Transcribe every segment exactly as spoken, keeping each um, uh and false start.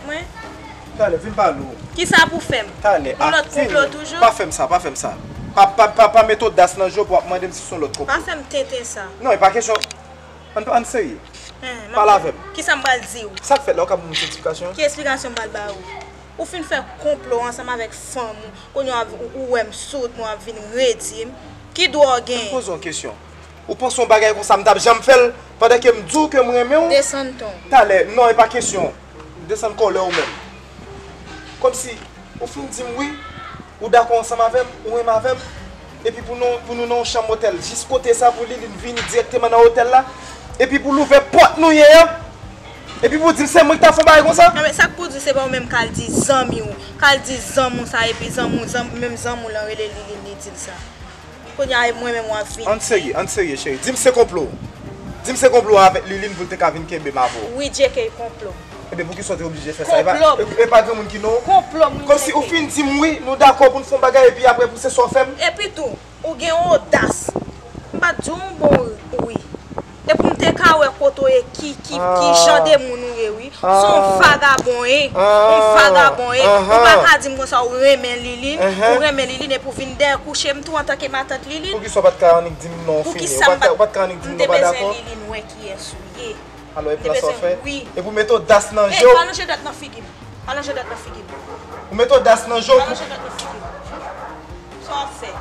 Mwen? Talè, vin pale w. Kisa pou fè m? Talè, yon lòt konplo toujou? Pa fè m sa, pa fè m sa. Pa, pa, pa, pa met odas nan je w pou w ap mande m si se yon lòt konplo. Pa fè m tenten sa. Non, e pa kesyon. Ann, ann serye. Pale avè m. Kisa m pral di w? Sa k fèt la, ou ka ban m yon ti eksplikasyon? Ki eksplikasyon m pral ba ou? Ou fin fè konplo ansanm avèk fanm ou. Kounye a, ou, ou wè m soud, mwen ap vin redi m. Ki dwa w genyen? Poze yon kesyon. Ou panse yon bagay konsa m t ap janm fè l pandan ke m di w ke m renmen w? Desann ton. Talè, non, e pa kesyon. Desann kòlè w menm. Kòmsi ou fin di m wi, ou dakò ansanm avè m, ou renmen avè m, epi pou nou, pou nou nan yon chanm otèl jis kote sa pou Liline vini dirèkteman nan otèl la, epi pou l ouvè pòt nou ye an, epi pou di m se mwen ki ta fè yon bagay konsa? Sa k pou di se pa ou menm k al di zanmi w, k al di zanmi w sa, epi zanmi w, zanm-, menm zanmi w lan rele Liline, li di l sa. Kounye a, e mwen menm w ap vin. Ann serye, ann serye, cheri. Di m se konplo. Di m se konplo avèk Liline pou l te ka vin kenbe m avè w. Wi, J K, konplo. Ebyen, poukisa w te oblije fè sa? E pa, konplo. E, e pa granmoun ki non? Konplo, mwen. Kòmsi ou fin di m wi, nou dakò pou n fè yon bagay, epi apre pou se sa w fè m? Epi tou, ou gen odas. M pa t di w yon bon wi. E pou m te ka wè kote w ye, ki, ki, ki jan de moun ou ye, wi. Se yon vagabon ye. Yon vagabon ye. Ou pa ka di m konsa ou renmen Liline, ou renmen Liline, epi w vin dèyè kouche m tou antanke matant Liline. Poukisa w pa t ka annik di m non fini? Ou pa t ka, ou pa t ka annik di m non pa dakò? M te bezwen Liline wè kiyès ou ye. Alò, e plan sa w fè? Wi. Epi w mete odas nan je w. Ey, pa lonje dwèt nan figi m. Pa lonje dwèt nan figi m. Ou mete odas nan je w. Pa lonje dwèt nan figi m. Sa w ap fè?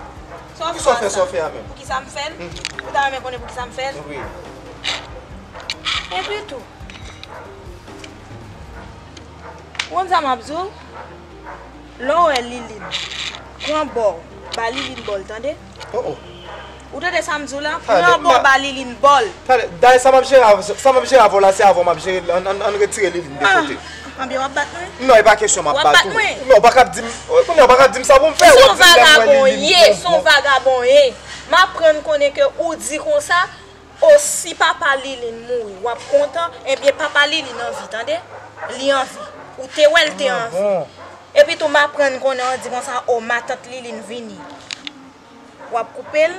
Sa w ap fè a menm? Poukisa m fè l? Ou ta renmen konnen poukisa m fè l? Wi. Epi tou, ou konn sa m ap di w? Lè w wè Liline, pran bò w, ba Liline bò l, tande? Oh, oh. Ou tande sa m di w la? Pran bò w, ba Liline bò l. Talè, dayè, sa m ap jere avè, sa m ap jere avè w la, se avè w m ap jere l. Ann, ann, ann retire Liline de kote. Anbyen w ap bat mwen? Non, e pa kesyon m ap bat ou. W ap bat mwen? Non, ou pa ka ap di m, kounye a ou pa ka ap di m sa pou m fè. Se yon vagabon ye, se yon vagabon ye. M aprann konnen ke ou di konsa, o si papa Liline mouri, w ap kontan, ebyen papa Liline anvi, tande? Li anvi. Ou te wè l te anvi. Epi tou m aprann konnen w di konsa, o matant Liline vini. W ap koupe l.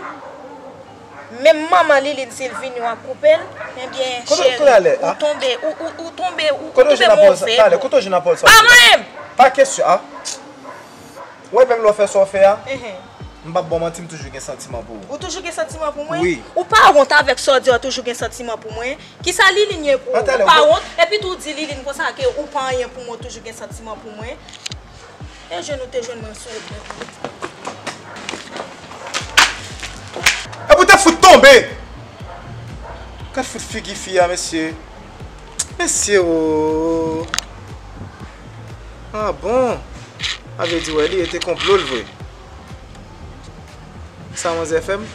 Menm manman Liline si l vini w ap koupe l. Ebyen, cheri, ou tonbe, ou, ou, ou tonbe, ou, ou tonbe move. Talè, kote w jwenn apòl sa? Pa mwen! Pa kesyon, a. Ou wè menm lè w fè sa w fè a, m p ap ba w manti, m toujou gen santiman pou ou. Ou toujou gen santiman pou mwen? Wi. Ou pa wont avèk sa w di a, toujou gen santiman pou mwen? Kisa Liline ye pou ou? Ou pa wont? Epi tou w di Liline konsa ke ou pa anyen pou mwen, ou toujou gen santiman pou mwen. E je nou te jwenn mwen sou wout mwen. Epi w te fout tonbe! Gad fout figi fi a, mesye. Mesye o! Ah bon? A vle di, wè, li te konplo l vre. Sa manzè fè m?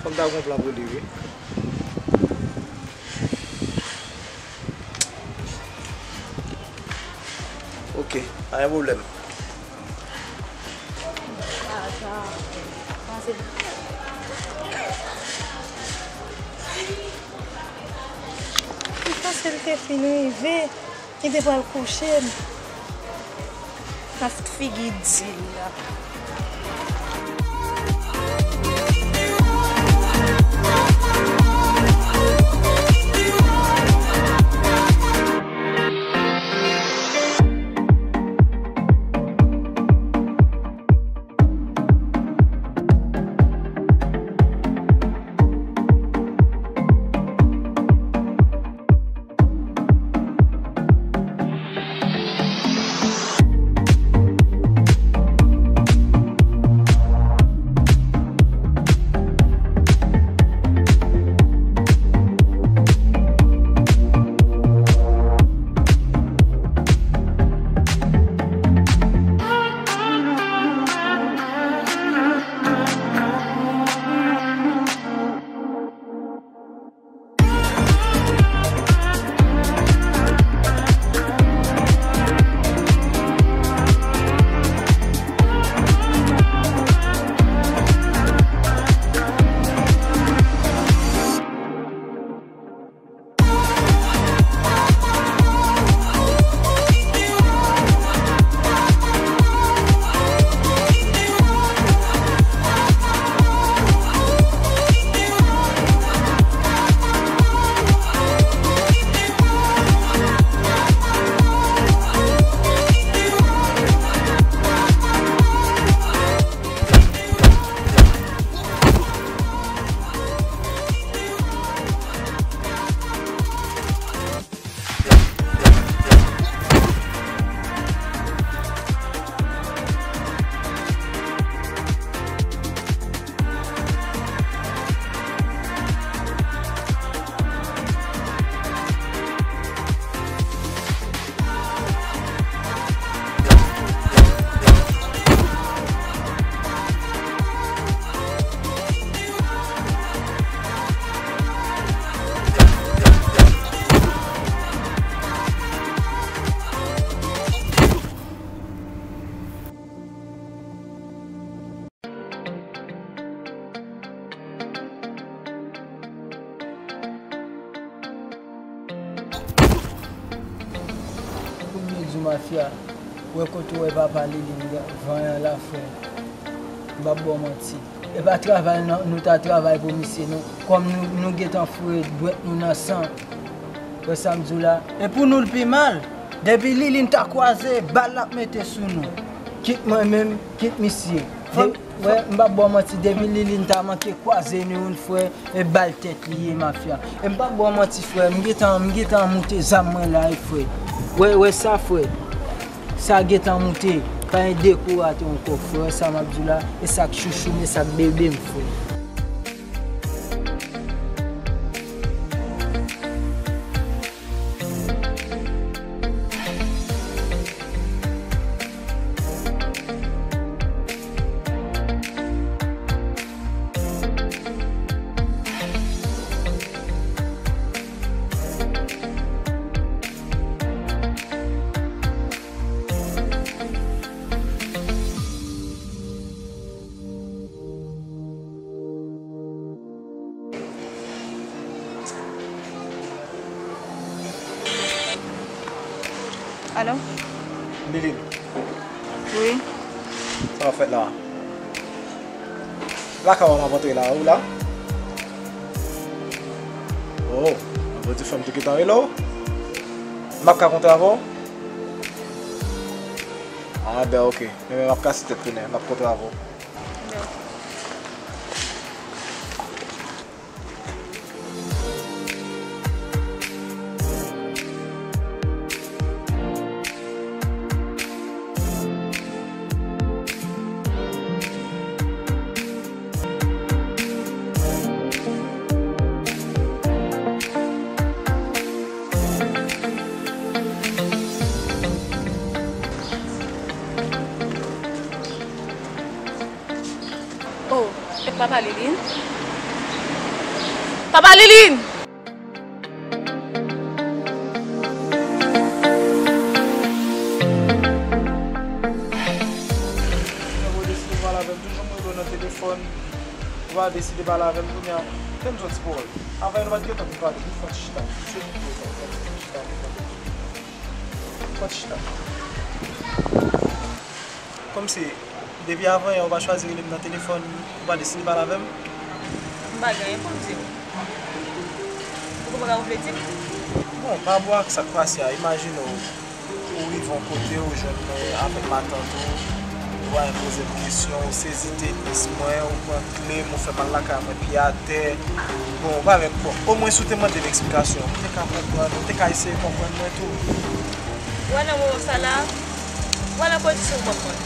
Fò m ta gon plan pou li, wi. Ok, pa gen pwoblèm. Li panse l te fin rive. Li te pral kouche m. Sa fout figi di l la. Mafya, wè kote w wè papa Liline vanyan la, frè. M p ap ba w manti. E pa travay nan, nou ta travay pou misye, non. Kòm nou, nou gentan foure dwèt nou nan san. Wè sa m di w la? E pou nou l pi mal. Depi Liline ta kwaze, bal l ap mete sou nou. Kit mwen menm, kit misye. Wè, m p ap ba w manti, depi Liline ta manke kwaze nou youn, frè, e bal tèt li ye, mafya. E m p ap ba w manti, frè, m gentan, m gentan moute zam mwen la, wi, frè. Wè, wè sa, frè. Sa gentan moute. Pa gen dekouraje ankò, frè. Wè sa m ap di w la, e sa k chouchou m, e sa k bebe m, frè. Alo? Liline. Wi. Sa w ap fè la? Lakay w a m ap antre la, ou la? Oh, mwen di fè m te gentan rele w. M ap ka kontre avè w? Ah, ben, ok. Men, men, m ap kase tèt tounen. M ap kontre avè w. Oh, e papa Liline? Papa Liline! Ou deside pale avè m, toujou m rele w nan telefòn. Ou pa deside pale avè m kounye a. Fè m yon ti pawòl. Avan nou pa t gentan pou pale, nou fè yon ti chita. Se pou nou fè yon ti chita. Fè yon ti chita. Kòmsi, depi avan yè, ou pa chwazi rele m nan telefòn, ou pa deside pale avè m? M pa gen anyen pou m di w. Ou konprann sa w vle di m? Bon, pa rapò ak sa k pase a, imajine w, ou rive yon kote, ou jwenn mwen avèk matant ou, ou pa menm poze m kesyon, ou sezi tenis mwen, ou pran kle m, ou fè m al lakay mwen pye atè. Bon, ou pa menm, bon, omwen si w te mande m eksplikasyon, m te ka konprann, ou te ka eseye konprann mwen tou. Ou wè nan moman sa la, ou wè nan kondisyon w ban m mwen.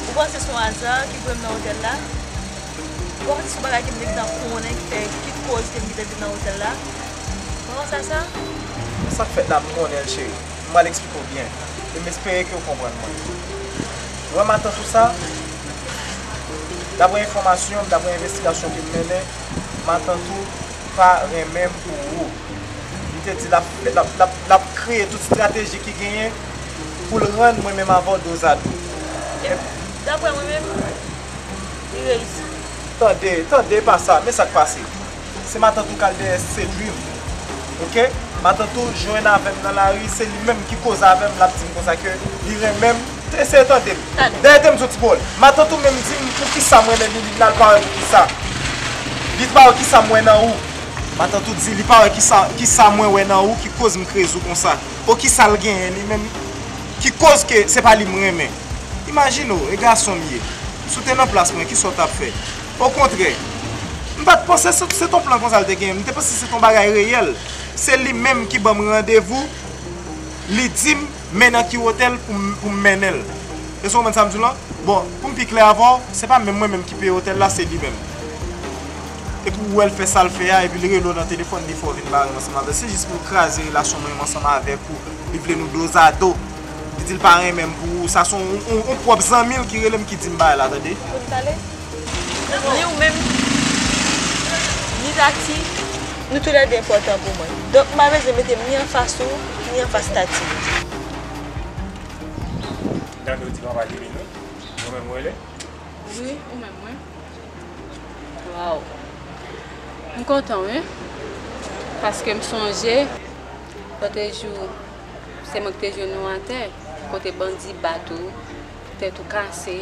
Ou panse se yon aza ki voye m nan otèl la? Ou panse se yon bagay ke m te gentan konnen ki fè, ki koz ke m gentan vin nan otèl la? Ou panse a sa? Sa k fèt la, m konnen l, cheri. M pral eksplike w byen. E m espere ke w konprann mwen. Ou wè matant ou sa? Daprè enfòmasyon m, daprè envestigasyon ke m mennen, matant ou pa renmen m pou ou. Li te di l ap, l ap, l ap, l ap kreye tout estrateji ki genyen pou l rann mwen menm avè w dozado. E daprè mwen menm, li reyisi. Tande, tande, e pa sa, men sa k pase. Se matant ou k al dèyè sedui m. Oke? Matant ou jwenn avè m nan lari, se li menm ki koze avè m, l ap di m konsa ke li renmen m. Eseye tande m. Dèyè tande m soti pawòl. Matant ou menm di m poukisa m renmen Liline la, li pa wè poukisa. Li pa wè kisa m wè nan ou. Matant ou di li pa wè kisa, kisa mwen wè nan ou ki koz m kreze w konsa. O kisa l genyen li menm ki koz ke se pa li m renmen. Imajine w, e gason m ye. Si w te nan plas mwen, kisa w t ap fè? Okontrè, m pa t panse se, se t on plan konsa l te genyen. M te panse se t on bagay reyèl. Se li menm ki ban m randevou. Li di m men nan ki otèl pou m, pou m mennen l. Èske w konprann sa m di w lan? Bon, pou m pi klè avè w, se pa menm mwen menm ki peye otèl la, se li menm. Epi ou wè l fè sa l fè a, epi l rele w nan telefòn, li fè w vin bare ansanm avè l. Se jis pou l kraze relasyon mwen menm ansanm avèk ou. Li vle nou dozado. Li di l pa renmen m pou ou. Sa se yon, yon, yon pwòp zanmi l ki rele m ki di m bagay la, tande. Pou n pale? Ni ou menm, ni Tati, nou toulède enpòtan pou mwen. Donk, m pa bezwen mete m ni anfas ou, ni anfas Tati. Gade, ou di papa Jimmy, non? Ou menm ou rele? Wi, ou menm, wi. Waw. M kontan, wi. Paske m sonje, lòt jou, Se mwen ki te jwenn ou atè, kote bandi bat ou, tèt ou kase.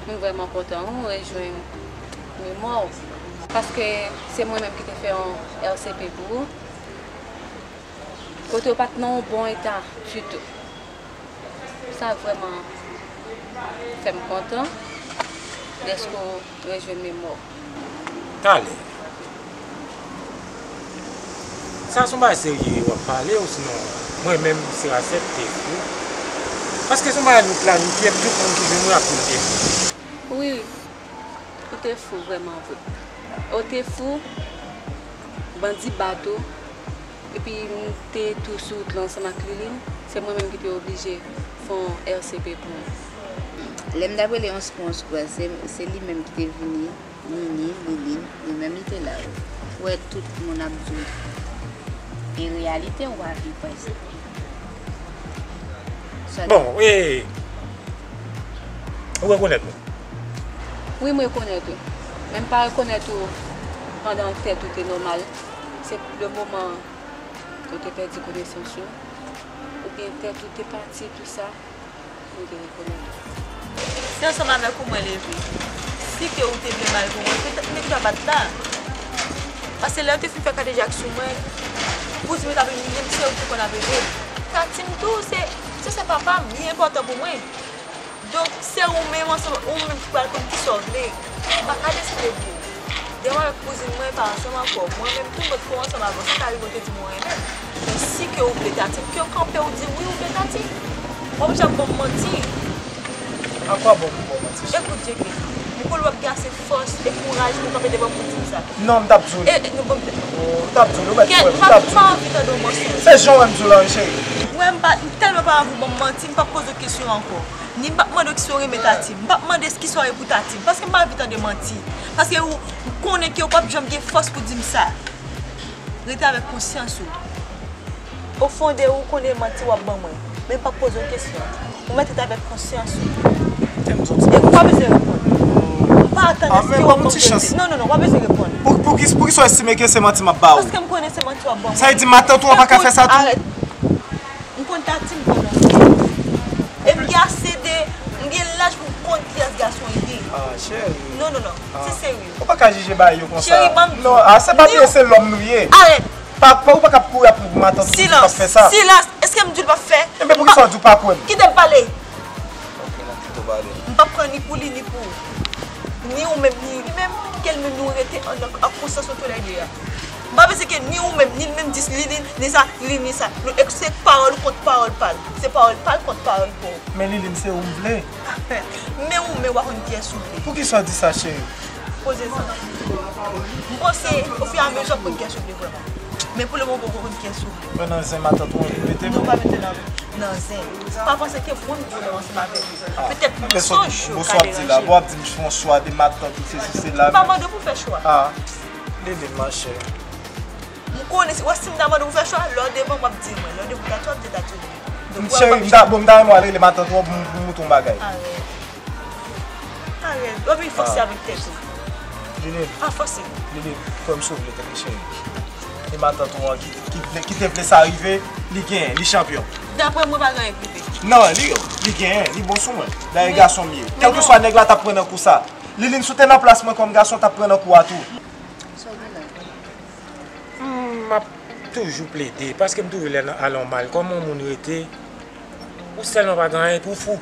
M vrèman kontan ou rejwenn memwa w. Paske se mwen menm ki te fè yon R C P pou ou. Kote w pa t nan yon bon eta ditou. Sa vrèman fè m kontan dèske w rejwenn memwa w. Talè. Sa se yon bagay serye w ap pale, osinon mwen menm se Racette te fou? Paske se yon bagay nou planifye, tout moun ki jwenn mwen ap di m te fou. Wi, ou te fou vrèman vre. Ou te fou, bandi bat ou, epi m te tou sou wout la ansanm ak Liline, se mwen menm ki te oblije fè yon R C P pou ou. Lè m t ap rele yon skou, yon skou, se, se li menm ki te vini, Nini, Liline, li menm li te la wi. Ou wè tout moun ap di w. An reyalite, w pa viv prèske. Sa Bon, e, ou rekonèt mwen? Wi, m rekonèt ou. Men m pa rekonèt ou pandan tèt ou te nòmal. Se le moman ou te pèdi konesans ou, oubyen tèt ou te pati, tou sa, m te rekonèt ou. Se ansanm avèk ou mwen leve. Si ke ou te vle mal pou mwen, petèt m te ka pa t la. Paske lè yo te fin fè kadejak sou mwen, kouzin mwen t ap vin, se ou ki konn ap ede m. Tati m tou, se, se, se papa m, li enpòtan pou mwen. Donk, se ou menm ansanm, ou menm ki pral konn kisa w vle. M pa ka deside pou ou. Dèyè w avèk kouzin mwen pa ansanm ankò. Mwen menm tou, mwen t ko ansanm avè w. Sa ka rive w te di m ou renmen m. Men si ke ou vle Tati m, ke w kanpe w di wi ou vle Tati m. W ap janm ban m manti. A kwa bon pou w ban m manti, cheri? Ekout, Djeke, m konnen w ap gen ase fòs e kouraj pou w kanpe devan m pou di m sa. Non, m t ap di w li. E, e, non, ban m... Oh, m t ap di w li, ou mèt kwè m, m t ap di w li. M pa anvi tande w mansonj. Se jan w wè m di w la wi, cheri. Mwen, m pa, m tèlman pa anvi w ban m manti, m p ap poze w kesyon ankò. Ni m p ap mande w kisa w renmen Tati m. M p ap mande kisa w ye pou Tati m. Paske m pa anvi tande manti. Paske ou, ou konnen ke ou p ap janm gen fòs pou di m sa. Rete avèk konsyans ou. Ofon de ou, ou konnen manti w ap ban mwen. Men m p ap poze w kesyon. Ou mèt rete avèk konsyans ou. Tèm soti. E ou pa bezwen reponn. M pa atann eske w ap ban m verite. Non, non, non, ou pa bezwen reponn. Pou, pou ki, pou kisa w estime ke se manti m ap ba ou? Paske m konnen se manti w ap ban mwen. Sa vle di matant ou an pa ka fè sa tou? Arèt. M konn Tati m, m konn Anfè. E m gen ase de, m gen laj pou m konn kiyès gason li ye. Ah, cheri. Non, non, non. Se serye. Ou pa ka jije bagay yo konsa. Cheri, ban m di w. Non, ah, se pa vre, se lòm nou ye. Arèt. Pa, pa, ou pa ka kouri ap matant ou di w p ap fè sa. Silans. Silans. Èske m di w l p ap fè? Enben, poukisa w di w pa kwè m? Kite m pale. Ok, nan kite w pale. M p ap pran ni pou li, ni pou ou. Ni ou menm, ni li menm, ke l menm nou rete an, an konsyans nou toulède a. M pa bezwen ke ni ou menm, ni l menm di Liline, ni sa, Liline, ni sa. Nou, e se pawòl ou kont pawòl pa l. Se pawòl pa l kont pawòl pa w. Men Liline, se ou m vle. Men ou, men w pa konn kiyès ou vle. Poukisa w di sa, cheri? Poze sa. M panse, ofiyamezi, w ap konn kiyès ou vle vrèman. Men pou le moman, w poko konn kiyès ou vle. Mwen nan zen matant ou anvi mete m? Non, pa mete nan, nan zen. Pa panse ke moun pou nan ansanm avè w. Ah, petèt men se yon sonj yo ka deranje. Bon, w ap di m fè yon chwa de matant ou sesi sela. M pa mande w pou fè chwa. Ah, Liline, machè. M konnen, si, wè, si m ta mande w pou fè chwa, lè w devan m w ap di mwen, lè w devan Tati w ap di Tati w vle. Donk, m cheri, m ta, bon, m ta renmen w al rele matant ou an pou m, pou m montre w yon bagay. Arèt. Arèt. W ap vin fòse avèk tèt ou. Liline. Pa fòse. Liline, kwè m si w vle, tande cheri. E matant ou an ki, ki vle, ki te vle sa rive, li genyen, li chanpyon. Daprè mwen, pa gen anyen k rive. Non, li, li genyen, li bon sou mwen. Dayè gason m ye. Kèlkeswa nèg la t ap pran nan kou sa. Liline, si w te nan plas mwen kòm gason, w t ap pran nan kou a tou. Sa w gen la? M ap toujou plede, paske m twouve lè n ale yon mal, kòman yon moun rete, ou sèlman pa gen anyen, epi w fou.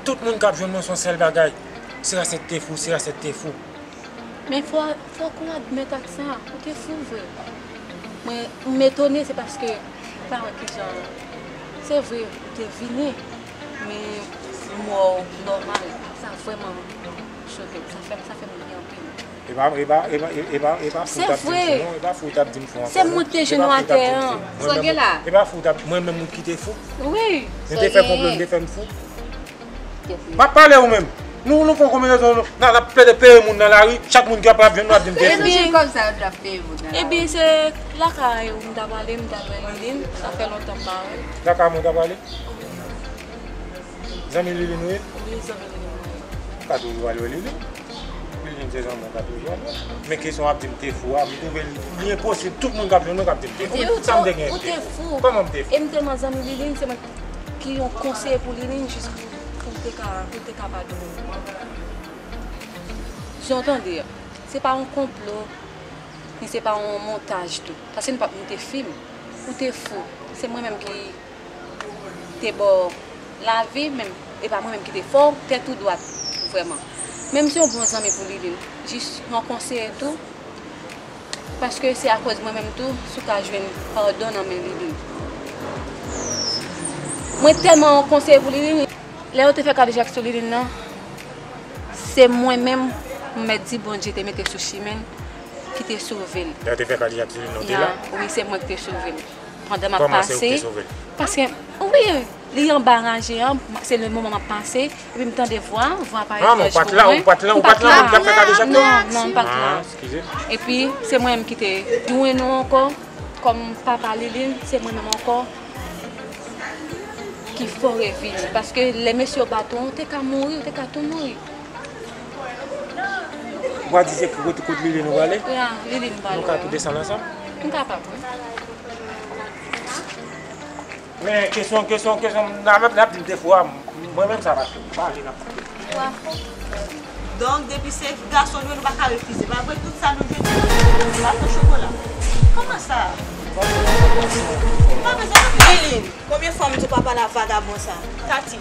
Tout moun k ap jwenn mwen se yon sèl bagay, se Racette te fou, se Racette te fou. Men fò, fòk ou admèt ak sa, ou te fou vre. Mwen, m etone, se paske m pa wè kijan, se vre, ou te vini, men m wè w nòmal, sa vrèman choke m, sa fè m, sa fè m byen anpil. E pa, e pa, e pa, e, e pa, e pa fou w t ap di m fou non, e pa fou w t ap di m fou ankò non. Se mwen ki te jwenn ou atè an. Sa w gen la? E pa fou w t ap, mwen menm ou ki te fou? Wi. Nou te fè konplo, nou te fè m fou? M ap pale ou menm. Nou, nou fè yon konbinezon, nou, n a, n ap plede peye moun nan lari, chak moun ki ap, ap jwenn nou ap di m te fou. Ebyen, se kòb sa yo t ap peye moun nan lari. Ebyen, se lakay ou m ta prale, m ta wè Liline, sa fè lontan m pa wè l. Lakay mwen w ta prale? Zanmi Liline ou ye? Wi, zanmi Liline mwen ye. Ou ka toujou al wè Liline. Liline Se zanmi w ka toujou ap. Men kesyon w ap di m te fou a, m twouve l, li enposib tout moun k ap jwenn mwen k ap di m te fou. Sa m te gen? Ou te fou. Kòman m te fou? E m tèlman zanmi Liline, se mwen ki yon konseye pou Liline jis pou, pou l te ka, pou l te ka padone. Jan w tande a, se pa yon konplo, ni se pa yon montaj tou. Paske nou pa t monte fim. Ou te fou. Se mwen menm ki te ba w lavi, men e pa mwen menm ki te fè w, tèt ou dwat, vrèman. Men m se yon bon zanmi pou Liline. Jis yon konseye tou, paske se akoz mwen menm tou, si w ka jwenn padon nan men Liline. Mwen tèlman yon konseye pou Liline. Lè yo te fè kadejak sou Liline nan, se mwen menm, m mèt di Bondye te mete sou chimen l, ki te sove l. Lè yo te fè kadejak sou Liline nan, w te la? Wi, se mwen ki te sove l. Pandan m ap pase. Kòman se ou ki te sove l? Paske, wi, li anba raje an, se le moman m ap pase, epi m tande vwa, vwa pa etranj pou mwen. Non, non, ou pa t la, ou pa t la, ou pa t la, moun k ap fè kadejak nan? Non, non, m pa t la. Ah, eskize m. Epi, se mwen menm ki te jwenn ou ankò, kòm papa Liline, se mwen menm ankò ki fè w revini. Paske lè mesye yo bat ou, ou te ka mouri, ou te ka tou mouri. Ou pa di se kote, kote Liline ou prale? Ya, Liline m prale. Nou ka tou desann ansanm? M kapab, wi. Men kesyon, kesyon, kesyon, n ap, n ap di m te fou a, mwen menm sa pa fou, m pa vle n ap pale. Donk, depi se gason nou ye, nou pa ka refize. Malgre tout sa nou jwenn, se gason chokola. Kòman sa? M pa bezwen. Liline, konbyen fwa m di w pa pale a vagabon sa? Tati.